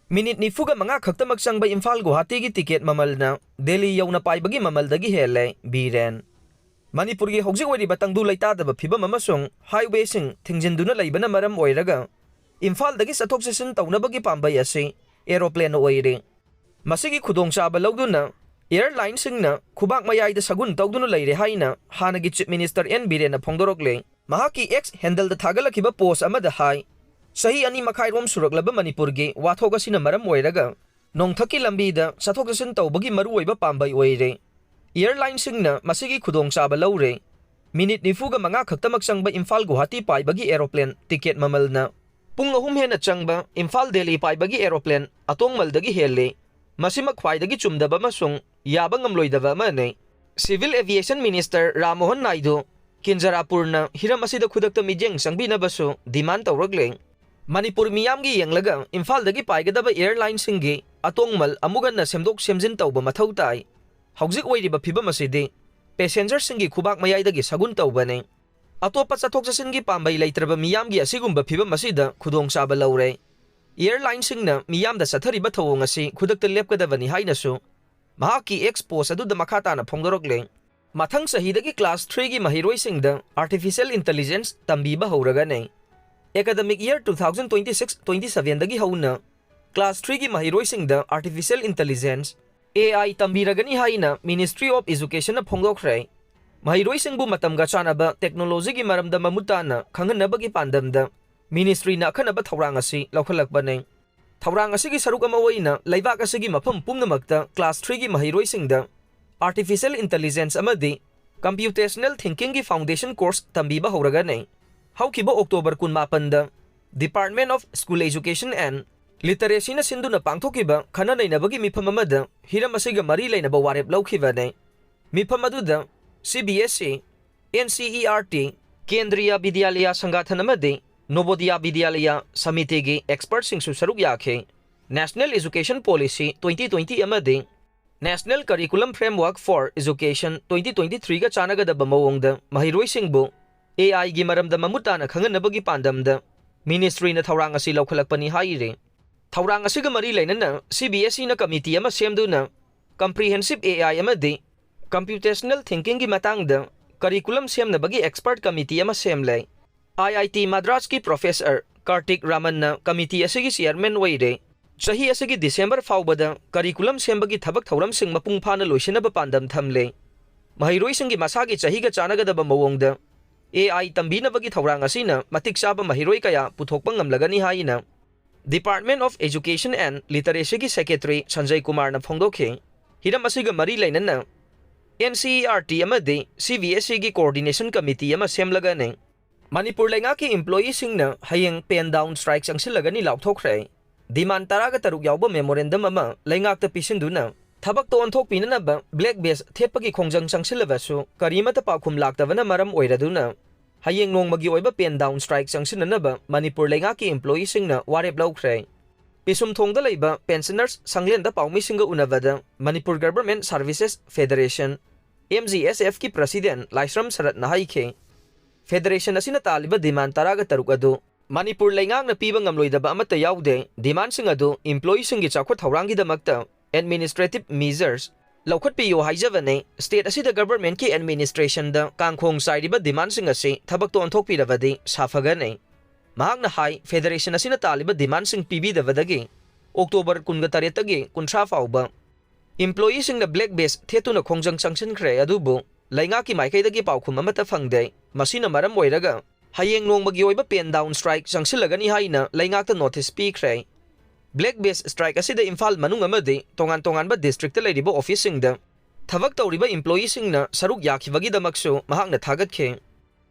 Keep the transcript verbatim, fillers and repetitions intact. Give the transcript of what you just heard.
Minute ꯅꯤꯐꯨꯒ ꯃꯉꯥ ꯈꯛꯇꯃꯛ ꯆꯪꯕ ꯏꯝꯐꯥꯜ ꯒꯨꯋꯥꯍꯥꯇꯤꯒꯤ ꯇꯤꯀꯦꯠ ꯃꯃꯜꯅ ꯗꯦꯜꯂꯤ ꯌꯧꯅ ꯄꯥꯏꯕꯒꯤ ꯃꯃꯜꯗꯒꯤ ꯍꯦꯜꯂꯦ꯫ ꯕꯤꯔꯦꯟ꯫ ꯃꯅꯤꯄꯨꯔꯒꯤ ꯍꯧꯖꯤꯛ ꯑꯣꯏꯔꯤꯕ ꯇꯪꯗꯨ ꯂꯩꯇꯥꯗꯕ ꯐꯤꯕꯝ ꯑꯃꯁꯨꯡ ꯍꯥꯏꯋꯦꯁꯤꯡ ꯊꯤꯡꯖꯤꯟꯗꯨꯅ ꯂꯩꯕꯅ ꯃꯔꯝ ꯑꯣꯏꯔꯒ ꯏꯝꯐꯥꯜꯗꯒꯤ ꯆꯠꯊꯣꯛ ꯆꯠꯁꯤꯟ ꯇꯧꯅꯕꯒꯤ ꯄꯥꯝꯕꯩ ꯑꯁꯤ ꯑꯦꯔꯣꯄ꯭ꯂꯦꯟ ꯑꯣꯏꯔꯦ꯫ ꯃꯁꯤꯒꯤ ꯈꯨꯗꯣꯡꯆꯥꯕ ꯂꯧꯗꯨꯅ ꯑꯦꯌꯔꯂꯥꯏꯟꯁꯤꯡꯅ ꯈꯨꯕꯥꯛ ꯃꯌꯥꯏꯗ ꯁꯒꯨꯟ ꯇꯧꯗꯨꯅ ꯂꯩꯔꯦ ꯍꯥꯏꯅ ꯍꯥꯟꯅꯒꯤ ꯆꯤꯐ ꯃꯤꯅꯤꯁꯇꯔ ꯑꯦꯟ ꯕꯤꯔꯦꯟꯅ ꯐꯣꯡꯗꯣꯔꯛꯂꯦ꯫ ꯃꯍꯥꯛꯀꯤ ꯑꯦꯛꯁ ꯍꯦꯟꯗꯜꯗ ꯊꯥꯒꯠꯂꯛꯈꯤꯕ ꯄꯣꯁ ꯑꯃꯗ ꯍꯥꯏ, ꯆꯍꯤ ꯑꯅꯤ ꯃꯈꯥꯏꯔꯣꯝ ꯁꯨꯔꯛꯂꯕ ꯃꯅꯤꯄꯨꯔꯒꯤ ꯋꯥꯊꯣꯛ ꯑꯁꯤꯅ ꯃꯔꯝ ꯑꯣꯏꯔꯒ ꯅꯣꯡꯊꯛꯀꯤ ꯂꯝꯕꯤꯗ ꯆꯠꯊꯣꯛ ꯆꯠꯁꯤꯟ ꯇꯧꯕꯒꯤ ꯃꯔꯨꯑꯣꯏꯕ ꯄꯥꯝꯕꯩ ꯑꯣꯏꯔꯦ꯫ ꯑꯦꯌꯔꯂꯥꯏꯟꯁꯤꯡꯅ ꯃꯁꯤꯒꯤ ꯈꯨꯗꯣꯡꯆꯥꯕ ꯂꯧꯔꯦ꯫ ꯃꯤꯅꯤꯠ ꯅꯤꯐꯨꯒ ꯃꯉꯥ ꯈꯛꯇꯃꯛ ꯆꯪꯕ ꯏꯝꯐꯥꯜ ꯒꯨꯋꯥꯍꯥꯇꯤ ꯄꯥꯏꯕꯒꯤ ꯑꯦꯔꯣꯄ꯭ꯂꯦꯟ ꯇꯤꯀꯦꯠ ꯃꯃꯜꯅ ꯄꯨꯡ ꯑꯍꯨꯝ ꯍꯦꯟꯅ ꯆꯪꯕ ꯏꯝꯐꯥꯜ ꯗꯦꯜꯂꯤ ꯄꯥꯏꯕꯒꯤ ꯑꯦꯔꯣꯄ꯭ꯂꯦꯟ ꯑꯇꯣꯡꯃꯜꯗꯒꯤ ꯍꯦꯜꯂꯤ꯫ ꯃꯁꯤꯃꯛ ꯈ꯭ꯋꯥꯏꯗꯒꯤ ꯆꯨꯝꯗꯕ ꯑꯃꯁꯨꯡ ꯌꯥꯕ ꯉꯝꯂꯣꯏꯗꯕ ꯑꯃꯅꯤ꯫ ꯁꯤꯚꯤꯜ ꯑꯦꯚꯤꯌꯦꯁꯟ ꯃꯤꯅꯤꯁꯇꯔ ꯔꯥꯝꯃꯣꯍꯟ ꯅꯥꯏꯗꯨ ꯀꯤꯟꯖꯔꯥꯄꯨꯔꯅ ꯍꯤꯔꯝ ꯑꯁꯤꯗ ꯈꯨꯗꯛꯇ ꯃꯤꯠꯌꯦꯡ ꯆꯪꯕꯤꯅꯕꯁꯨ ꯗꯤꯃꯥꯟ ꯇꯧꯔꯛꯂꯦ꯫ ꯃꯅꯤꯄꯨꯔ ꯃꯤꯌꯥꯝꯒꯤ ꯌꯦꯡꯂꯒ ꯏꯝꯐꯥꯜꯗꯒꯤ ꯄꯥꯏꯒꯗꯕ ꯑꯦꯌꯔꯂꯥꯏꯟꯁꯤꯡꯒꯤ ꯑꯇꯣꯡꯃꯜ ꯑꯃꯨꯛ ꯍꯟꯅ ꯁꯦꯝꯗꯣꯛ ꯁꯦꯝꯖꯤꯟ ꯇꯧꯕ ꯃꯊꯧ ꯇꯥꯏ꯫ ꯍꯧꯖꯤꯛ ꯑꯣꯏꯔꯤꯕ ꯐꯤꯕꯝ ꯑꯁꯤꯗꯤ ꯄꯦꯁꯦꯟꯖꯔꯁꯤꯡꯒꯤ ꯈꯨꯕꯥꯛ ꯃꯌꯥꯏꯗꯒꯤ ꯁꯒꯨꯟ ꯇꯧꯕꯅꯤ꯫ ꯑꯇꯣꯞꯄ ꯆꯠꯊꯣꯛ ꯆꯠꯁꯤꯟꯒꯤ ꯄꯥꯝꯕꯩ ꯂꯩꯇ꯭ꯔꯕ ꯃꯤꯌꯥꯝꯒꯤ ꯑꯁꯤꯒꯨꯝꯕ ꯐꯤꯕꯝ ꯑꯁꯤꯗ ꯈꯨꯗꯣꯡꯆꯥꯕ ꯂꯧꯔꯦ꯫ ꯑꯦꯌꯔꯂꯥꯏꯟꯁꯤꯡꯅ ꯃꯤꯌꯥꯝꯗ ꯆꯠꯊꯔꯤꯕ ꯊꯧꯑꯣꯡ ꯑꯁꯤ ꯈꯨꯗꯛꯇ ꯂꯦꯞꯀꯗꯕꯅꯤ ꯍꯥꯏꯅꯁꯨ ꯃꯍꯥꯛꯀꯤ ꯑꯦꯛꯁ ꯄꯣꯁ ꯑꯗꯨꯗ ꯃꯈꯥ ꯇꯥꯅ ꯐꯣꯡꯗꯣꯔꯛꯂꯦ꯫ ꯃꯊꯪ ꯆꯍꯤꯗꯒꯤ ꯀ꯭ꯂꯥꯁ ꯊ꯭ꯔꯤꯒꯤ ꯃꯍꯩꯔꯣꯏꯁꯤꯡꯗ ꯑꯥꯔꯇꯤꯐꯤꯁꯤꯌꯦꯜ ꯏꯟꯇꯦꯂꯤꯖꯦꯟꯁ ꯇꯝꯕꯤꯕ ꯍꯧꯔꯒꯅꯤ꯫ Academic year two thousand twenty six twenty ꯁꯚꯦꯟꯗꯒꯤ ꯍꯧꯅ ꯀ꯭ꯂꯥꯁ ꯊ꯭ꯔꯤꯒꯤ ꯃꯍꯩꯔꯣꯏꯁꯤꯡꯗ ꯑꯥꯔꯇꯤꯐꯤꯁꯤꯌꯦꯜ ꯏꯟꯇꯦꯂꯤꯖꯦꯟꯁ, ꯑꯦ ꯑꯥꯏ, ꯇꯝꯕꯤꯔꯒꯅꯤ ꯍꯥꯏꯅ ꯃꯤꯅꯤꯁꯇ꯭ꯔꯤ ꯑꯣꯐ ꯏꯖꯨꯀꯦꯁꯟꯅ ꯐꯣꯡꯗꯣꯛꯈ꯭ꯔꯦ꯫ ꯃꯍꯩꯔꯣꯏꯁꯤꯡꯕꯨ ꯃꯇꯝꯒ ꯆꯥꯟꯅꯕ ꯇꯦꯛꯅꯣꯂꯣꯖꯤꯒꯤ ꯃꯔꯝꯗ ꯃꯃꯨꯠ ꯇꯥꯅ ꯈꯪꯍꯟꯅꯕꯒꯤ ꯄꯥꯟꯗꯝꯗ ꯃꯤꯅꯤꯁꯇ꯭ꯔꯤꯅ ꯑꯈꯟꯅꯕ ꯊꯧꯔꯥꯡ ꯑꯁꯤ ꯂꯧꯈꯠꯂꯛꯄꯅꯤ꯫ ꯊꯧꯔꯥꯡ ꯑꯁꯤꯒꯤ ꯁꯔꯨꯛ ꯑꯃ ꯑꯣꯏꯅ ꯂꯩꯕꯥꯛ ꯑꯁꯤꯒꯤ ꯃꯐꯝ ꯄꯨꯝꯅꯃꯛꯇ ꯀ꯭ꯂꯥꯁ ꯊ꯭ꯔꯤꯒꯤ ꯃꯍꯩꯔꯣꯏꯁꯤꯡꯗ ꯑꯥꯔꯇꯤꯐꯤꯁꯤꯌꯦꯜ ꯏꯟꯇꯦꯂꯤꯖꯦꯟꯁ ꯑꯃꯗꯤ ꯀꯝꯄ꯭ꯌꯨꯇꯦꯁꯅꯦꯜ ꯊꯤꯡꯀꯤꯡꯒꯤ ꯐꯥꯎꯟꯗꯦꯁꯟ ꯀꯣꯔꯁ ꯇꯝꯕꯤꯕ ꯍꯧꯔꯒꯅꯤ꯫ ꯍꯧꯈꯤꯕ ꯑꯣꯛꯇꯣꯕꯔ ꯀꯨꯟꯃꯥꯄꯟꯗ Department of School Education and Literacyꯅ ꯁꯤꯟꯗꯨꯅ ꯄꯥꯡꯊꯣꯛꯈꯤꯕ ꯈꯟꯅ ꯅꯩꯅꯕꯒꯤ ꯃꯤꯐꯝ ꯑꯃꯗ ꯍꯤꯔꯝ ꯑꯁꯤꯒ ꯃꯔꯤ ꯂꯩꯅꯕ ꯋꯥꯔꯦꯞ ꯂꯧꯈꯤꯕꯅꯤ꯫ ꯃꯤꯐꯝ ꯑꯗꯨꯗ C B S E, N C E R T, Kendriya Vidyalaya Sangathan ꯑꯃꯗꯤ ꯅꯣꯕꯣꯗꯤꯌꯥ ꯕꯤꯗ꯭ꯌꯥꯂꯌꯥ ꯁꯃꯤꯇꯤꯒꯤ ꯑꯦꯛꯁꯄꯔꯠꯁꯤꯡꯁꯨ ꯁꯔꯨꯛ ꯌꯥꯈꯤ꯫ National Education Policy twenty twenty ꯑꯃꯗꯤ National Curriculum Framework for Education twenty twenty threeꯒ ꯆꯥꯟꯅꯒꯗꯕ ꯃꯑꯣꯡꯗ ꯃꯍꯩꯔꯣꯏꯁꯤꯡꯕꯨ ꯑꯦ ꯑꯥꯏꯒꯤ ꯃꯔꯝꯗ ꯃꯃꯨꯠ ꯇꯥꯅ ꯈꯪꯍꯟꯅꯕꯒꯤ ꯄꯥꯟꯗꯝꯗ ꯃꯤꯅꯤꯁꯇ꯭ꯔꯤꯅ ꯊꯧꯔꯥꯡ ꯑꯁꯤ ꯂꯧꯈꯠꯂꯛꯄꯅꯤ ꯍꯥꯏꯔꯤ꯫ ꯊꯧꯔꯥꯡ ꯑꯁꯤꯒ ꯃꯔꯤ ꯂꯩꯅꯅ ꯁꯤ ꯕꯤ ꯑꯦꯁ ꯏꯅ ꯀꯃꯤꯇꯤ ꯑꯃ ꯁꯦꯝꯗꯨꯅ Comprehensive A I ꯑꯃꯗꯤ Computational Thinkingꯒꯤ ꯃꯇꯥꯡꯗ curriculum ꯁꯦꯝꯅꯕꯒꯤ expert committee ꯑꯃ ꯁꯦꯝꯂꯦ꯫ ꯑꯥꯏ ꯑꯥꯏ ꯇꯤ ꯃꯗ꯭ꯔꯥꯁꯀꯤ professor ꯀꯥꯔꯇꯤꯛ ꯔꯥꯃꯟꯅ committee ꯑꯁꯤꯒꯤ chairman ꯑꯣꯏꯔꯦ꯫ ꯆꯍꯤ ꯑꯁꯤꯒꯤ December ꯐꯥꯎꯕꯗ curriculum ꯁꯦꯝꯕꯒꯤ ꯊꯕꯛ ꯊꯧꯔꯝꯁꯤꯡ ꯃꯄꯨꯡ ꯐꯥꯅ ꯂꯣꯏꯁꯤꯟꯅꯕ ꯄꯥꯟꯗꯝ ꯊꯝꯂꯦ꯫ ꯃꯍꯩꯔꯣꯏꯁꯤꯡꯒꯤ ꯃꯁꯥꯒꯤ ꯆꯍꯤꯒ ꯆꯥꯟꯅꯒꯗꯕ ꯃꯑꯣꯡꯗ A I ꯇꯝꯕꯤꯅꯕꯒꯤ ꯊꯧꯔꯥꯡ ꯑꯁꯤꯅ ꯃꯇꯤꯛ ꯆꯥꯕ ꯃꯍꯩꯔꯣꯏ ꯀꯌꯥ ꯄꯨꯊꯣꯛꯄ ꯉꯝꯂꯒꯅꯤ ꯍꯥꯏꯅ Department of Education and Literacyꯒꯤ secretary Sanjay ꯀꯨꯃꯥꯔꯅ ꯐꯣꯡꯗꯣꯛꯈꯤ꯫ ꯍꯤꯔꯝ ꯑꯁꯤꯒ ꯃꯔꯤ ꯂꯩꯅꯅ N C E R T ꯑꯃꯗꯤ C B S Eꯒꯤ coordination committee ꯑꯃ ꯁꯦꯝꯂꯒꯅꯤ꯫ ꯃꯅꯤꯄꯨꯔ ꯂꯩꯉꯥꯛꯀꯤ employeeꯁꯤꯡꯅ ꯍꯌꯦꯡ pen down strike ꯆꯪꯁꯤꯜꯂꯒꯅꯤ ꯂꯥꯎꯊꯣꯛꯈ꯭ꯔꯦ꯫ Demand ꯇꯔꯥꯒ ꯇꯔꯨꯛ ꯌꯥꯎꯕ memorandum ꯑꯃ ꯂꯩꯉꯥꯛꯇ ꯄꯤꯁꯤꯟꯗꯨꯅ ꯊꯕꯛꯇ ꯑꯣꯟꯊꯣꯛꯄꯤꯅꯅꯕ black badge ꯊꯦꯠꯄꯒꯤ ꯈꯣꯡꯖꯪ ꯆꯪꯁꯤꯜꯂꯕꯁꯨ ꯀꯔꯤꯃꯠꯇ ꯄꯥꯎꯈꯨꯝ ꯂꯥꯛꯇꯕꯅ ꯃꯔꯝ ꯑꯣꯏꯔꯗꯨꯅ ꯍꯌꯦꯡ ꯅꯣꯡꯃꯒꯤ ꯑꯣꯏꯕ pen down strike ꯆꯪꯁꯤꯟꯅꯅꯕ ꯃꯅꯤꯄꯨꯔ ꯂꯩꯉꯥꯛꯀꯤ employeeꯁꯤꯡꯅ ꯋꯥꯔꯦꯞ ꯂꯧꯈ꯭ꯔꯦ꯫ ꯄꯤꯁꯨꯝꯊꯣꯡꯗ ꯂꯩꯕ pensioners ꯁꯪꯂꯦꯟꯗ ꯄꯥꯎꯃꯤꯁꯤꯡꯒ ꯎꯅꯕꯗ Manipur Government Services Federation, M G S Fꯀꯤ president ꯂꯥꯏꯁ꯭ꯔꯝ ꯁꯔꯠꯅ ꯍꯥꯏꯈꯤ, federation ꯑꯁꯤꯅ ꯇꯥꯜꯂꯤꯕ demand ꯇꯔꯥꯒ ꯇꯔꯨꯛ ꯑꯗꯨ ꯃꯅꯤꯄꯨꯔ ꯂꯩꯉꯥꯛꯅ ꯄꯤꯕ ꯉꯝꯂꯣꯏꯗꯕ ꯑꯃꯠꯇ ꯌꯥꯎꯗꯦ꯫ Demandꯁꯤꯡ ꯑꯗꯨ employeeꯁꯤꯡꯒꯤ ꯆꯥꯎꯈꯠ ꯊꯧꯔꯥꯡꯒꯤꯗꯃꯛꯇ administrative measures ꯂꯧꯈꯠꯄꯤꯌꯨ ꯍꯥꯏꯖꯕꯅꯤ꯫ State ꯑꯁꯤꯗ governmentꯀꯤ administrationꯗ ꯀꯥꯡꯈꯣꯡ ꯆꯥꯏꯔꯤꯕ demandꯁꯤꯡ ꯑꯁꯤ ꯊꯕꯛꯇ ꯑꯣꯟꯊꯣꯛꯄꯤꯔꯕꯗꯤ ꯁꯥꯐꯒꯅꯤ꯫ ꯃꯍꯥꯛꯅ ꯍꯥꯏ, federation ꯑꯁꯤꯅ ꯇꯥꯜꯂꯤꯕ demandꯁꯤꯡ ꯄꯤꯕꯤꯗꯕꯗꯒꯤ October ꯀꯨꯟꯒ ꯇꯔꯦꯠꯇꯒꯤ ꯀꯨꯟꯊ꯭ꯔꯥ ꯐꯥꯎꯕ employeeꯁꯤꯡꯅ black badge ꯊꯦꯠꯇꯨꯅ ꯈꯣꯡꯖꯪ ꯆꯪꯁꯤꯟꯈ꯭ꯔꯦ, ꯑꯗꯨꯕꯨ ꯂꯩꯉꯥꯛꯀꯤ ꯃꯥꯏꯀꯩꯗꯒꯤ ꯄꯥꯎꯈꯨꯝ ꯑꯃꯠꯇ ꯐꯪꯗꯦ꯫ ꯃꯁꯤꯅ ꯃꯔꯝ ꯑꯣꯏꯔꯒ ꯍꯌꯦꯡ ꯅꯣꯡꯃꯒꯤ ꯑꯣꯏꯕ pen down strike ꯆꯪꯁꯤꯜꯂꯒꯅꯤ ꯍꯥꯏꯅ ꯂꯩꯉꯥꯛꯇ notice ꯄꯤꯈ꯭ꯔꯦ꯫ Black badge strike ꯑꯁꯤꯗ ꯏꯝꯐꯥꯜ ꯃꯅꯨꯡ ꯑꯃꯗꯤ ꯇꯣꯉꯥꯟ ꯇꯣꯉꯥꯟꯕ districtꯇ ꯂꯩꯔꯤꯕ officeꯁꯤꯡꯗ ꯊꯕꯛ ꯇꯧꯔꯤꯕ employeeꯁꯤꯡꯅ ꯁꯔꯨꯛ ꯌꯥꯈꯤꯕꯒꯤꯗꯃꯛꯁꯨ ꯃꯍꯥꯛꯅ ꯊꯥꯒꯠꯈꯤ꯫